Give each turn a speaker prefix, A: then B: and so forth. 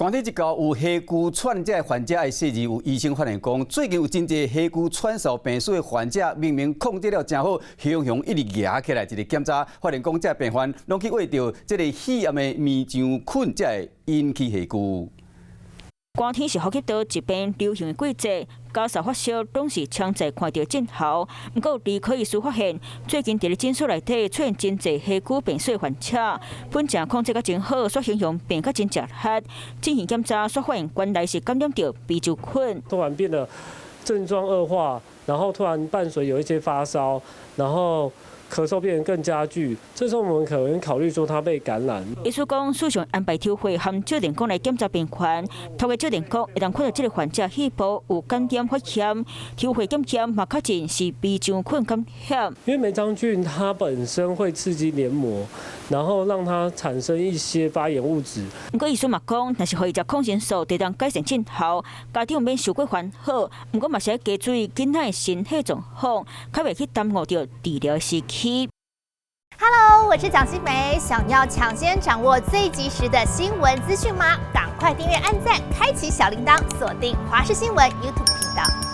A: 寒天一到有火炬喘這个患者的死日，有醫生發現講，最近有真濟火炬喘嗽病史的患者，明明控制了誠好，雄雄一直夯起來，一個檢查發現講，這个病患攏去餵著這个肺炎的黴漿菌，才會引起火炬。
B: 寒天是呼吸道疾病流行的季節，咳嗽發燒攏是常在看著症候。毋過，兒科醫師發現，最近佇咧診所內底出現真濟火炬病史的患者，本正控制甲真好，煞形容變甲真食力。進行檢查，煞發現原來是感染著非洲菌。
C: 突然變得症狀惡化，然後突然伴隨有一些發燒，然後咳嗽變得更加劇，這時候我們可能考慮說他被感染。
B: 醫師講，事先安排抽血和照電光來檢查病患，透過照電光會當看到這个患者肺部有感染發炎，抽血檢驗嘛確認是黴漿菌感染。
C: 因為黴漿菌它本身會刺激黏膜，然後讓它產生一些發炎物質。
B: 毋過醫師嘛講，若是予伊食抗生素，就當改善症候，家長免傷過煩惱。毋過嘛是愛加注意囡仔的身體狀況，較袂去耽誤著治療的時期。
D: Hello，我是蔣新梅，想要搶先掌握最及時的新聞資訊嗎？趕快訂閱、按讚、開啟小鈴鐺，鎖定華視新聞 YouTube 頻道。